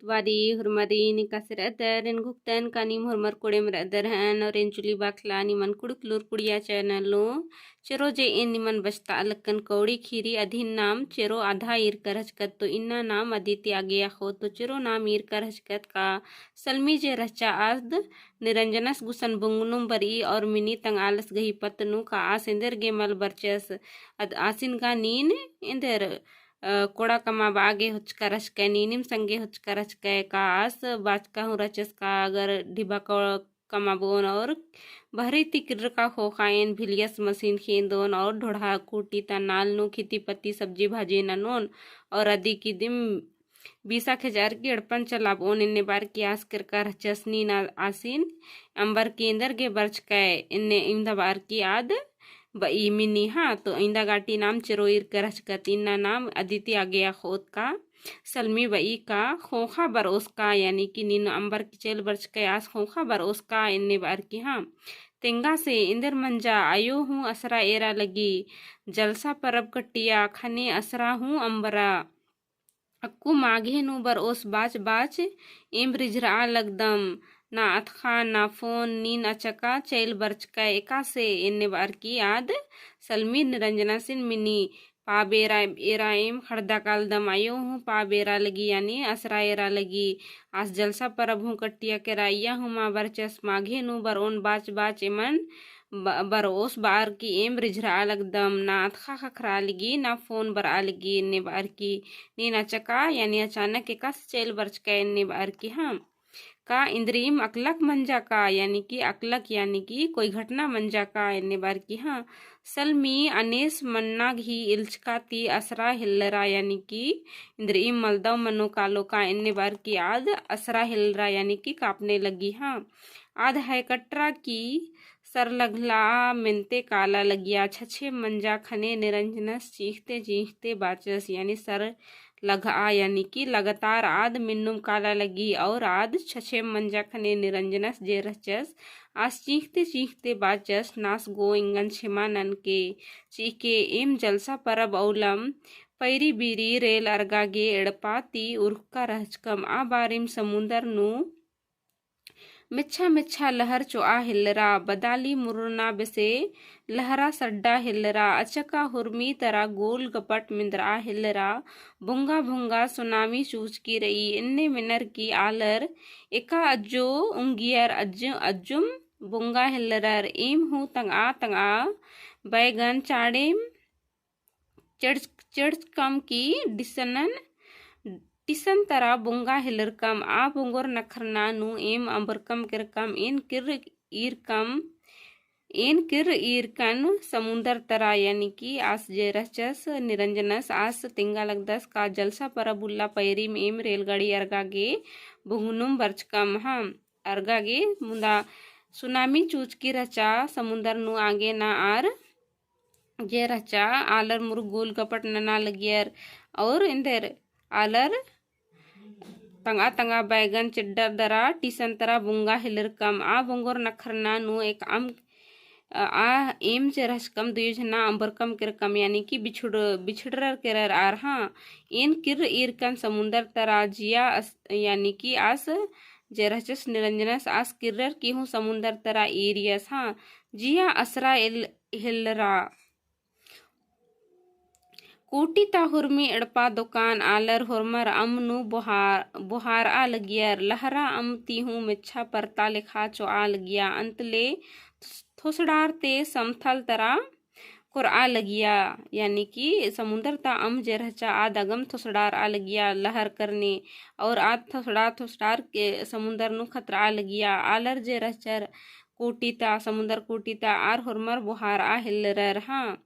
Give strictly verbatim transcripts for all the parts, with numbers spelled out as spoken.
बारी होरमारिन एकासे रअदर, एन घुघुतन का नीम होरमर कोड़ेम रअदर हन, और एन चुली बाखला निमन कुँड़ुख़ लूर कुड़िया channel नू चेरो जे एन निमन बचता लक्कन कौड़ी खीरी अदिन नाम चेरो आधा ईरका रहचकत, तो इन्ना नाम अदिति आगे अख़ोत, तो चेरो नाम ईरका रहचकत का सलमी जे रहचा आद निरंजनस गुसन बुंगनुम बरई और मिनी तंग आलस गही पत्त नू का आस एन्देर गे मल बरचस। अद आसिन गा नीन एन्देर, अ, कोड़ा कमाबआ गे होचका रहचकय, नीनिम संगे होचका रहचकय का आस बाचका हूँ रहचस का अगर ढिबा को-, कमाबोन और बहरी ती किर्रका ख़ोख़ा एन भिलियस मसीन खेंदोन और ढोड़हा कूटी ता नाल नू खेती पत्ती सब्जी भाजी ननोन और अदी की दिम बीसा खेजर की एड़पन चलाबओन एन्ने बअर की आस केरका रहचस। नीन आसिन अम्बर की एन्देर गे बरचकय एन्ने इवंदा बअर की आद बई मिनी। हाँ, तो इवंदा गाटी नाम चेरो ईरका रहचकत, इन्ना नाम अदिति आगे अख़ोत का सलमी बई का ख़ोख़ा बरओस का, यानी कि नीन अम्बर की चइल बरचकय आस ख़ोख़ा बरओस का एन्ने बअर की। हाँ, तेंगा से एन्देर मंजा अयो हूँ असरा एरा लगी, जलसा परब कटिया ख़ने असरा हूँ अम्बरा। अक्कु माघे नू बरओस बाच बाच एम रिझरआ लगदम, ना अतख़ा ना फोन, नीन अचका चइल बरचकय एकासे एन्ने बअर की आद सलमी निरंजनासिन मिनी पाब एरा, एरा एम ख़ड़दा कालदम अयो हूँ पाब एरा लगी यानी असरा एरा लगी। आस जलसा परब हूँ कटिया केरा अइया हूँ मा बरचस, माघे नू बरओन बाच बाच एमन ब-, बरओस बअर की एम रिझरआ लगदम, ना अतख़ा ख़क्खरआ लगी ना फोन बरआ लगी एन्ने बअर की। नीन अचका यानी अचानक एकासे चइल बरचकय एन्ने बअर की। हाँ, का इन्द्रिइम अकलक मंजा का, यानी कि अकलक यानी कि कोई घटना मंजा का एन्ने बअर की। हाँ, सलमी अनेस मन्ना गही इल्चका ती असरा हेल्लरा, यानी कि इन्द्रिइम मलदव मनो कालो का एन्ने बअर की आद असरा हेल्लरा, यानी कि काँपने लगी। हाँ, आद है कटरा की सरलघला मेन्ते काला लगिया, छछे मंजा ख़ने निरंजनस चींख़ते चींख़ते बाचस, यानी सर लघआ, यानी कि लगातार आद मिन्नुम काला लगी और आद छछे मंजा ख़ने निरंजनस जे रहचस, आस चींख़ते चींख़ते बाचस, नास गो एंगन छेमा ननके, चिके एम जलसा परब अउलम पैरी बीरी रेल अरगा गे एड़पा ती उरख़का रहचकम, आ बारिम समुन्दर नू मेच्छा मेच्छा लहर चोआ हेल्लरा, बदाली मुरुना बेसे लहरा सड्डा हेल्लरा, अचका हुरमी तरा गोल गपट मेंदरआ हेल्लरा, बोंगा बोंगा सुनामी चूचकी रई, एन्ने मेनर की आलर एका अज्जो उंगियर अज्जु-, अज्जुम बोंगा हेल्लरर, एम हूँ तंगआ तंगआ बैगन चाड़ेम चेड़च-, चेड़चकम की डिसनन, टिसन तरा बोंगा हेलरकम, आ बोंगोर नखरना नू एम अम्बरकम केरकम, एन किर्र ईरकम, एन किर्र ईरकन समुन्दर तरा, यानी कि आस जे रहचस निरंजनस, आस तेंगा लगदस का जलसा परब उल्ला पैरिम एम रेलगाड़ी अरगा गे बोंगनुम बरचकम, हाँ, अरगा गे मुन्दा सुनामी चूचकी रहचा समुन्दर नू आगे ना आर जे रहचा, आलर मुरुख गोल गपट नना लगियर, और एन्देर आलर तंगआ तंगआ बैगन चेड्डर दरा टिसन तरा बोंगा हेलरकम, आ बोंगोर नखरना नू एकअम, आ एम जे रहचकम दुयो झना अम्बरकम केरकम, यानी कि बिछुड़-, बिछुड़रर केरर आर, हाँ, एन किर्र ईरकन समुन्दर तरा जिया अस-, यानी कि आस जे रहचस निरंजनस आस किर्रर की हूँ समुन्दर तरा ईरियस, हाँ, जिया असरा एल-, हेलरा। कूटी ता हुरमी एड़पा दोकान आलर होरमर अम्म नू बोहार-, बोहारआ लगियर, लहरा अम्म ती हूँ मेच्छा परता लेखा चोआ लगिया, अन्तले थोसड़ार ते समथल तरा कोरआ लगिया, यानी कि समुन्दर ता अम्म जे रहचा आद अगम थोसड़ारआ लगिया लहर करने, और आद थोसड़ार थोसड़ार के समुन्दर नू खतरआ लगिया। आलर जे रहचर कूटी ता, समुन्दर कूटी ता आर होरमर बोहारआ हेलरर, हाँ।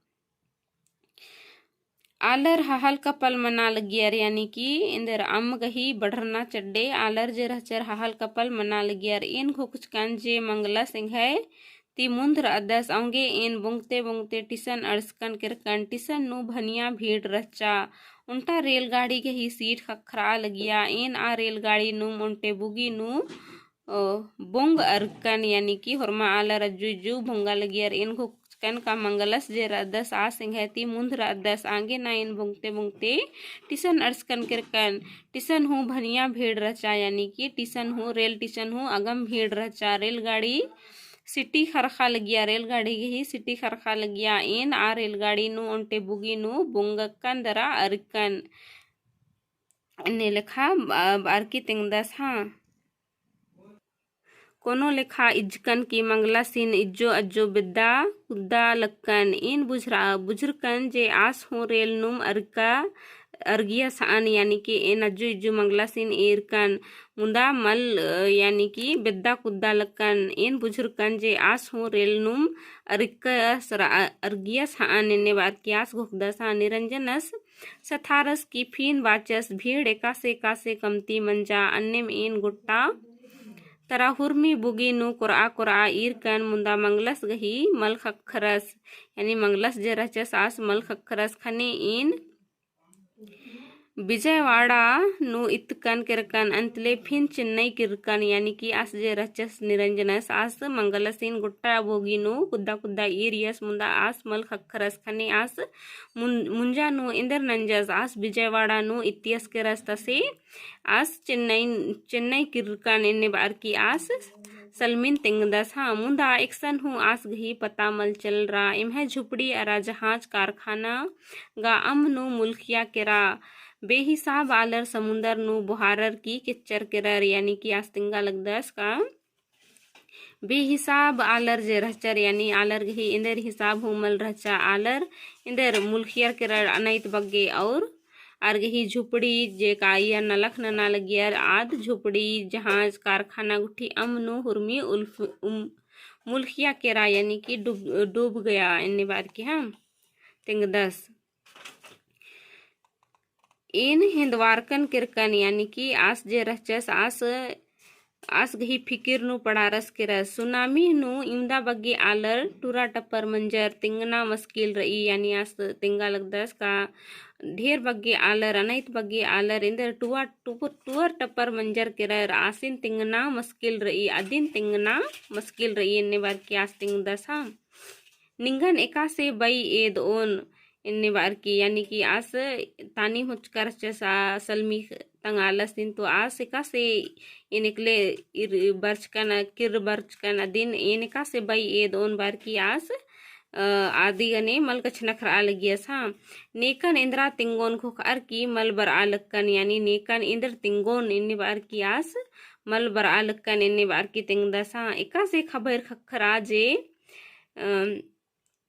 आलर हहल कपल मना लगियर, यानी कि एन्देर अम्म गही बढ़रना चड्डे, आलर जे रहचर हहल कपल मना लगियर। एन घोखचकन जे मंगलस एंग्है ती मुन्ध रअदस, औंगे एन बोंगते बोंगते टिसन अंड़सकन केरकन, टिसन नू भनिया भीड़ रहचा। ओन्टा रेलगाड़ी गही सीट खखरआ लगिया, एन आ रेलगाड़ी नूम ओन्टे बुगी नू अ, बोंग अरकन, यानी कि होरमा आलर अज्जु इज्जु बोंगा लगियर। एन घोख-, कन का मंगलस जे रअदस आस एंग्है ती मुन्ध रअदस। आगे नाइन बोंगते बोंगते टिसन अंड़सकन केरकन। टिसन हूँ भनिया भीड़ रहचा, यानी कि टिसन हूँ, रेल टिसन हूँ अगम भीड़ रहचा। रेलगाड़ी सिटी खरखा लगिया, रेलगाड़ी गही सिटी खरखा लगिया। एन आ रेलगाड़ी नू ओन्टे बुगी नू बोंगकन दरा अरिकन। एन्ने लेखा बअरकी तेंगदस हाँ। कोनो लेखा इज्जकन की मंगलासिन इज्जो अज्जो बेद्दा कुद्दा लक्कन। एन बुझरा, बुझरकन जे आस हूँ रेल नुम अरका, अरगियस हअन, यानी कि एन अज्जो इज्जो मंगलासिन एरकन मुन्दा मल, यानी कि बेद्दा कुद्दा लक्कन। एन बुझरकन जे आस हूँ रेल नुम अरकस, अरगियस हअन एन्ने बअरकी आस घोखदस हाँ। निरंजनस सथारस की फिन बाचस, भीड़ एकासे एकासे कमती मंजा। अन्नेम एन गोट्टा तरा हुरमी बुगी नू कोरआ कोरआ ईरकन मुन्दा मंगलस गही मल ख़क्खरस, यानी मंगलस जे रहचस आस मल ख़क्खरस। ख़ने एन विजयवाड़ा नू इत्तकन केरकन, अन्तले फिन चेन्नई किरकन, यानी कि आस जे रहचस निरंजनस आस मंगलसिन गोट्टा बोगी नू कुद्दा कुद्दा ईरियस मुन्दा आस मल ख़क्खरस। ख़ने आस मुन-, मुंजा नू एन्देर नंजस, आस विजयवाड़ा नू इत्तियस केरस तसे आस चेन्नई, चेन्नई किरकन एन्ने बअरकी आस सलमिन तेंगदस हाँ। मुन्दा एकसन हूँ आस गही पता मल चलरा। एम्है झुपड़ी अरा जहाज कारखाना गा अम्म नू मुलखिया केरा। बेहिसाब आलर समुन्दर नू बोहारर की केच्चर केरर, यानी कि आस तेंगा लगदस का बेहिसाब आलर जे रहचर, यानी आलर गही एन्देर हिसाब हूँ मल रहचा, आलर एन्देर मुलखियर केरर अनैत बग्गे और आर गही झुपड़ी जे का इया नलख नना लगियर आद झुपड़ी, जहाज, कारखाना गुट्ठी अम्म नू हुरमी उल्फ-, उम-, मुलखिया केरा, यानी कि डूब, डूब गया एन्ने बअरकी हाँ तेंगदस। एन हेन्दवारकन केरकन, यानी कि आस जे रहचस आस, आस गही फिकिर नू पड़ारस केरस। सुनामी नू इवंदा बग्गे आलर टुरा टप्पर मंजर, तेंगना मुस्किल रई, यानी आस तेंगा लगदस का ढेर बग्गे आलर, अनैत बग्गे आलर एन्देर टुआ, टुप-, टुअर टप्पर मंजर केरर, आसिन तेंगना मुस्किल रई, अदिन तेंगना मुस्किल रई एन्ने बअरकी आस तेंगदस हाँ। निंगन एकासे बई एदओन एन्ने बअरकी, यानी कि आस तानी होचका रहचस आ सलमी तंग्है आलसिन तो आस एकासे एन एकले इर बरचकन, किर्र बरचकन अदिन एन एकासे बई एदओन बअरकी आस, अ, आदि गने मल कछनखरआ लगियस हाँ। नेकन एन्दरा तेंगोन घोखअर की मल बरआ लक्कन, यानी नेकन एन्देर तेंगोन एन्ने बअरकी आस मल बरआ लक्कन एन्ने बअरकी तेंगदस हाँ। एकासे खबैर ख़क्खरा जे, अ,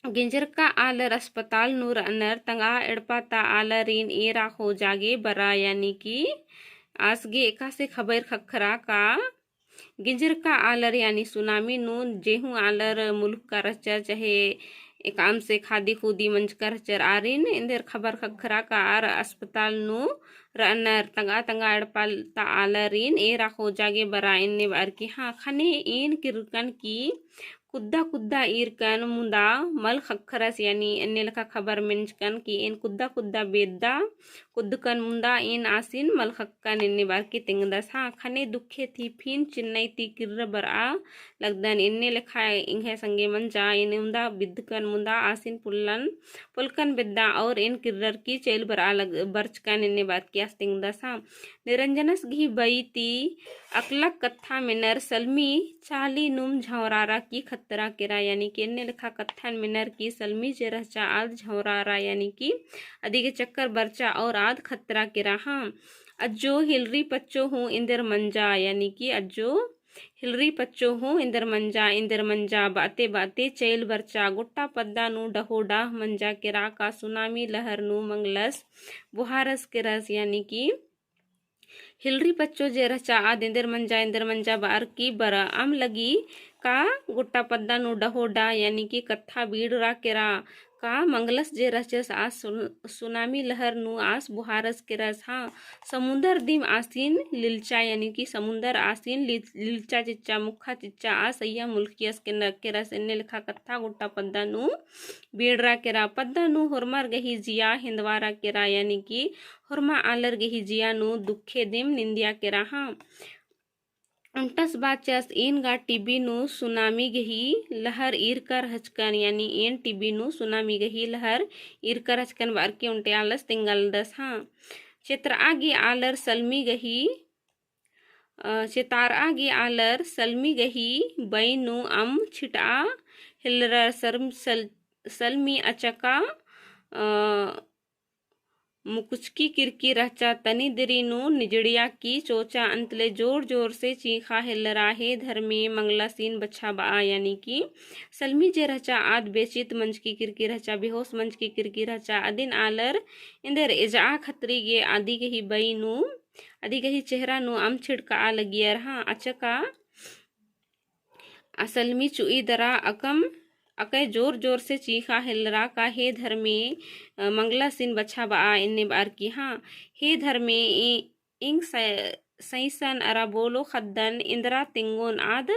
गिंजरका आलर अस्पताल नू रअनर तंगआ एड़पा ता आलरिन एरा खोजा गे बरा, यानी कि आस गे एकासे खबैर ख़क्खरा का गिंजरका आलर यानी सुनामी नू जेहू आलर मुलुखका रहचर चाहे एकअम से खादी खुदी मंजका रहचर आरिन एन्देर खबर ख़क्खरा का आर अस्पताल नू रअनर तंगआ तंगआ एड़पा ता आलरिन एरा खोजा गे बरा एन्ने बअर की हाँ ख़ने एन किर्रकन की कुद्दा कुद्दा ईरकन मुन्दा मल ख़क्खरस, यानी एन्ने लेखा खबर मेंजकन कि एन कुद्दा कुद्दा बेद्दा कुद्दकन मुन्दा एन आसिन मल ख़क्कन एन्ने बअर की तेंगदस। हाँ, ख़ने दुखे ती फिन चिन्नई ती किर्र बरआ लगदन। एन्ने लेखा एंग्है संगे मंजा, एन उन्दा बिद्दकन मुन्दा आसिन पुल्लन, पुलकन बेद्दा और एन किर्रर की चइल बरआ लग-, बरचकन एन्ने बअर की आस तेंगदस। हाँ, निरंजनस गही बई ती अकलक कत्था मेनर सलमी चाली नुम झंवरारा की खतरा केरा, यानी कि एन्ने लेखा कत्थन मेनर की सलमी जे रहचा आद झंवरारा, यानी कि अदिगे चक्कर बरचा और आद खतरा केरा। हाँ, अज्जो हिलरी पच्चो हूँ एन्देर मंजा, यानी कि अज्जो हिलरी पच्चो हूँ एन्देर मंजा, एन्देर मंजा, बाते बाते चइल बरचा, गोट्टा पद्दा नू डहो डाह मंजा केरा का सुनामी लहर नू मंगलस बुहारस केरस, यानी कि हिलरी पच्चो जे रहचा आद एन्देर मंजा, एन्देर मंजा बअर की बरआ अम लगी का गोट्टा पद्दा नू डहो डाह, यानी कि कत्था बीड़रा केरा का मंगलस जे रहचस आस सुन-, सुनामी लहर नू आस बुहारस केरस। हाँ, समुन्दर दिम आसिन लिलचा, यानी कि समुन्दर आसिन लि-, लिलचा चिच्चा, मुख्खा चिच्चा आस अइय्या मुलखियस केरस, एन्ने लेखा कत्था गोट्टा पद्दा नू बीड़रा केरा। पद्दा नू होरमर गही जिया हेन्दवारा केरा, यानी कि होरमा आलर गही जिया नू दुखे दिम निंदिया केरा। हाँ, ओन्टस बाचस एन गा टिबी नू सुनामी गही लहर ईरका रहचकन, यानी एन टिबी नू सुनामी गही लहर ईरका रहचकन बअर की ओन्टे आलस तिंगालदस। हाँ, चेतरआ गे आलर सलमी गही, अ, चेतारआ गे आलर सलमी गही बई नू अम छिटआ हेलरर सर-, सल-, सलमी अचका, अ, मुकुचकी किरकी रहचा। तनी देरी नू निजड़िया की चोचा अंतले जोर जोर से चींखा हेलरा, हे धर्मे मंगलासिन बछाबआ, यानी कि सलमी जे रहचा आद बेचित मंजकी किरकी रहचा, बेहोश मंजकी किरकी रहचा। अदिन आलर एन्देर एजआ खतरी गे अदी गही बई नू, अदी गही चेहरा नू अम छिड़कआ लगियर। हाँ, अचका आ सलमी चुई दरा अकम अकय जोर जोर से चींखा हेलरा का, हे धर्मे, अ, मंगलासिन बछाबआ एन्ने बअर की। हाँ, हे धर्मे, ए-, एंग सै-, सैसन अरा बोलो ख़द्दन एन्दरा तिंगोन आद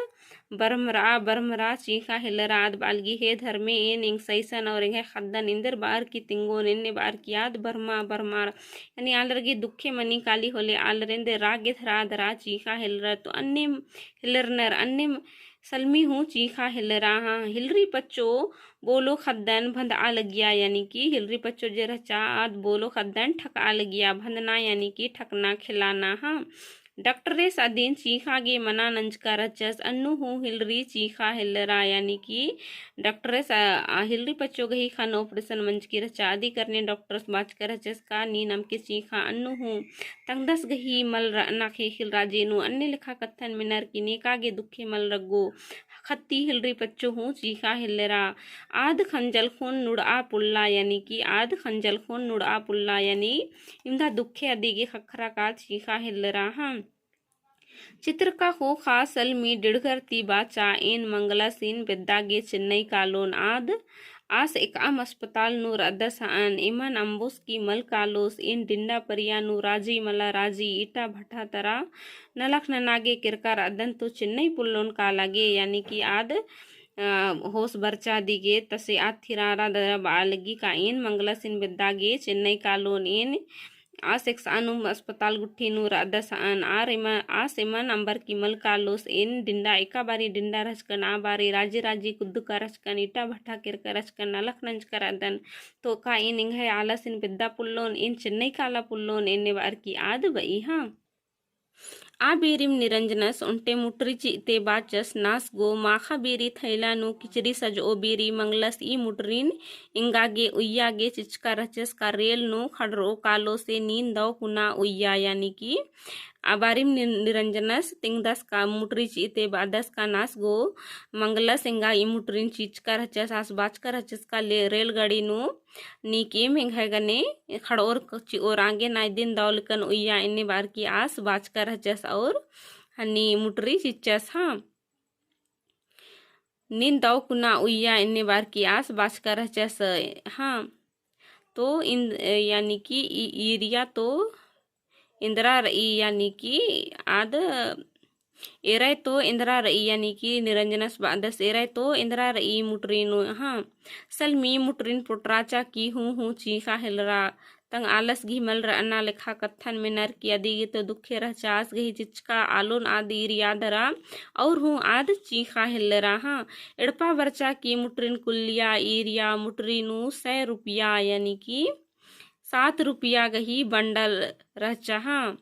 बरमरआ, बरमरआ चींखा हेलरा आद बआ लगी, हे धर्मे, एन एंग सैसन और एंग्है ख़द्दन एन्देर बअर की तिंगोन एन्ने बअर की आद बरमा, बरमा, यानी आलर गे दुखे मनी काली होले आलर एन्देर रागे धरा दरा चींखा हेलरा। तो अन्नेम हेलरनर, अन्नेम सलमी हूँ चींखा हेलरा। हाँ, हिलरी पच्चो बोलो ख़द्दन भन्दआ लगिया, यानी कि हिलरी पच्चो जे रहचा आद बोलो ख़द्दन ठकआ लगिया। भन्दना यानी कि ठकना, खेलाना। हाँ, डॉक्टरेस अदिन चींखा गे मना नंजका रहचस, अन्नु हूँ हिलरी चींखा हेलरा, यानी कि डॉक्टरेस, अ, अ, हिलरी पच्चो गही ख़न्न operation मंजकी रहचा। अदी करने डॉक्टरेस बाचका रहचस का नीन अमके चींखा अन्नु हूँ तंगदस गही मल रअना ख़ेख़ेल राजे नू। अन्ने लेखा कत्थन मेनर की नेका गे दुखे मल रग्गो, ख़त्ती हिलरी पच्चो हूँ चींखा हेलरा। आद ख़ंजल ख़ोन नुड़आ पुल्ला, यानी कि आद ख़ंजल ख़ोन नुड़आ पुल्ला, यानी इमदा दुखे अदी गे ख़क्खरा का चींखा हेलरा। हाँ, चित्रका ख़ोख़ा सलमी डिड़घर ती बाचा, एन मंगलासिन बेद्दा गे चेन्नई कालोन आद आस एकअम अस्पताल नू रअदस हअन, एमन अम्बोस की मल कालोस, एन डिंडा परिया नू राजी मला राजी, ईटा भट्ठा तरा नलख नना गे केरका रअदन तो चेन्नई पुल्लोन काला गे, यानी कि आद, अ, होस बरचा दिगे तसे आद थिरारा दरा बआ लगी का एन मंगलासिन बेद्दा गे चेन्नई कालोन, एन आस एकसआ नुम अस्पताल गुट्ठी नू रअदस हअन, आर एमन, आस एमन अम्बर की मल कालोस, एन डिंडा एका बारी डिंडा रहचकन, आ बारी राजी राजी कुद्दका रहचकन, ईटा भट्ठा केरका रहचकन, नलख नंजका रअदन, तो का एन एंग्है आलासिन बेद्दा पुल्लोन, एन चेन्नई काला पुल्लोन, एन्ने बअर की आद बई। हाँ, आ बीरिम निरंजनस ओन्टे मुटरी चिअते बाचस, नास गो माखा बीरी थैला नू किचरी सजओ बीरी मंगलस, ई मुटरिन एंगा गे उइया गे चिचका रहचस का रेल नू खड़रओ कालोसे नीन दौ कुना उइया, यानी कि आ बारिम नि-, निरंजनस तिंगदस का मुटरी चिअते बादस का नास गो मंगलस एंगा ई मुटरिन चिचका रहचस, आस बाचका रहचस का ले रेलगाड़ी नू नीकिम एंग्है गने खड़ओर चिओर आगे नाय दिन दौ लेकन उइया एन्ने बअर की आस बाचका रहचस और हनी मुटरी चिच्चस। हाँ, नीन दौ कुना उइया एन्ने बअर की आस बाचका रहचस। हाँ, तो इन, यानी कि ई ईरिया तो एन्दरा रई, यानी कि आद एरय तो एन्दरा रई, यानी कि निरंजनस बादस एरय तो एन्दरा रई मुटरिन। हाँ, सलमी मुटरिन पोटराचा की हूँ हूँ चींखा हेलरा। तंग आलस गही मल रअना लेखा कत्थन मेनर की अदी गे तो दुखे रहचा, आस गही चिचका आलोन आद ईरिया दरा और हूँ आद चींखा हेलरा। हाँ, एड़पा बरचा की मुटरिन कुल्लिया ईरिया, मुटरी नू सै रुपया, यानी कि सात रुपया गही बंडल रहचा। हाँ,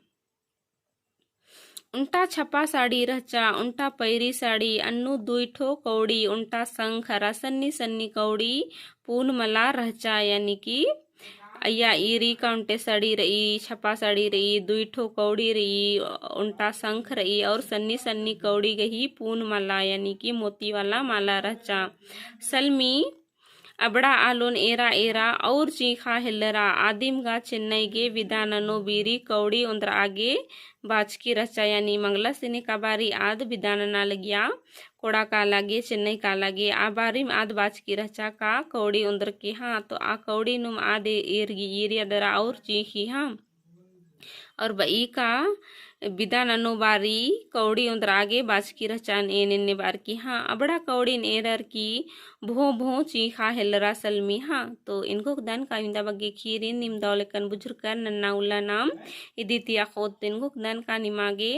ओन्टा छपा साड़ी रहचा, ओन्टा पैरी साड़ी, अन्नु दुई ठो कौड़ी, ओन्टा शंख अरा सन्नी सन्नी कौड़ी पून मला रहचा, यानी कि अइया ईरी का ओन्टे साड़ी रई, छपा साड़ी रई, दुई ठो कौड़ी रई, ओन्टा शंख रई और सन्नी सन्नी कौड़ी गही पून मला, यानी कि मोती वाला माला रहचा। सलमी अबड़ा आलोन एरा एरा और चींखा हेलरा। आदिम गा चेन्नई गे बिदा ननो बीरी कौड़ी ओन्द्रआ गे बाचकी रहचा, यानी मंगलसिन एका बारी आद बिदा नना लगिया कोड़ा काला गे, चेन्नई काला गे। आ बारिम आद बाचकी रहचा का कौड़ी ओन्द्रकी। हाँ, तो आ कौड़ी नुम आद एरगी ईरिया दरा और चींखी। हाँ, और बई का बिदा ननो बारी कौड़ी ओन्द्रआ गे बाचकी रहचन एन एन्ने बअर की। हाँ, अबड़ा कौड़िन एरर की भों भों चींखा हेलरा सलमी। हाँ, तो एन्गोक दन का इवंदा बग्गे खीरिन नीम दौ लेकन बुझुरकर नन्ना उल्ला नाम इदी ती अख़ोत। एन्गोक दन का निमा गे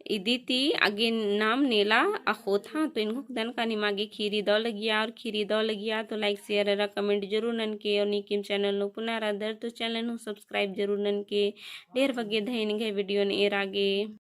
इदी ती आगे नाम नेला अख़ोत हाँ। तो एन घोखदन का निमा गे खीरी दौ लगिया और खीरी दौ लगिया तो like, share अरा comment जरूर ननके और नीकिम channel नू पुना रअदर तो channel नू subscribe जरूर ननके। ढेर बग्गे धैन गे video न एरा गे।